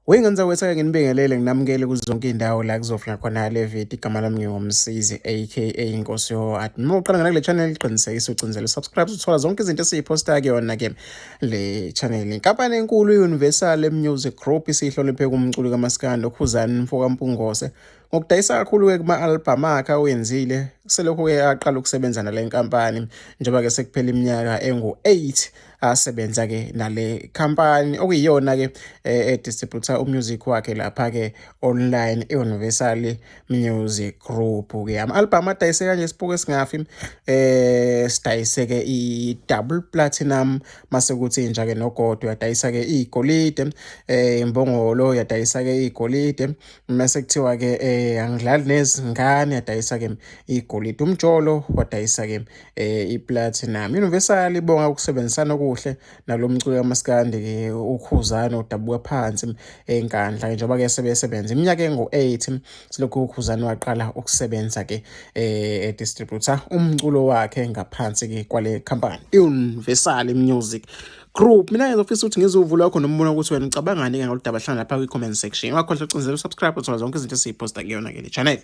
Wey'ngane zakwethu, ake nginibingelele, nginamukele kuzo zonke iy'ndawo la kuzofika khona le video. Igama lami nginguMsizi, aka Inkosi yo-Admin. Uma uqala ngana kule channel, qinisekisa ucinzele subscribe, uthola zonke izinto esiyiphosta kuyona-ke le channel. Inkampani enkulu i-Universal Music Group isihloniphe kumculi kaMaskandi uKhuzani Mfoka Mpungose ngokudayisa kakhulu-ke kuma-albhamu akhe awenzile selokhu-ke aqala ukusebenza nale nkampani, njengoba-ke sekuphela iminyaka engu-8 asebenza-ke nale khampani okuyiyona-ke e-distribute-a umusic wakhe lapha-ke online, i-Universal Music Group-ke. Ama-albhamu adayise kanje: Isibuko Esingafi sidayise-ke i-double platinum, mase kuthi inja-ke nogodo yadayisa-ke igolide, imbongolo yadayisa-ke igolide, mase kuthiwa-ke Angidlali Nezingane yadayisa-ke igolide, Umjolo wadayisa-ke i-platinum. Universal ibonga ukusebenzisana okuhle nalo mculo kaMaskandi-ke uKhuzani odabuka phansi eNkandla, njengoba-ke sebesebenza iminyaka engu-8 silokhu uKhuzani waqala ukusebenza-ke e-distribute-a umculo wakhe ngaphansi-ke kwale company i-Universal Music Group. Mina ngizofisa ukuthi ngizuvula wakho nombono ukuthi wena ucabangani-ke ngolu daba. Hlala lapha kwi-comment section. Ungakhohlwa ucinzela usubscribe, uthola zonke izinto esiyiphosta kuyona-ke le channel.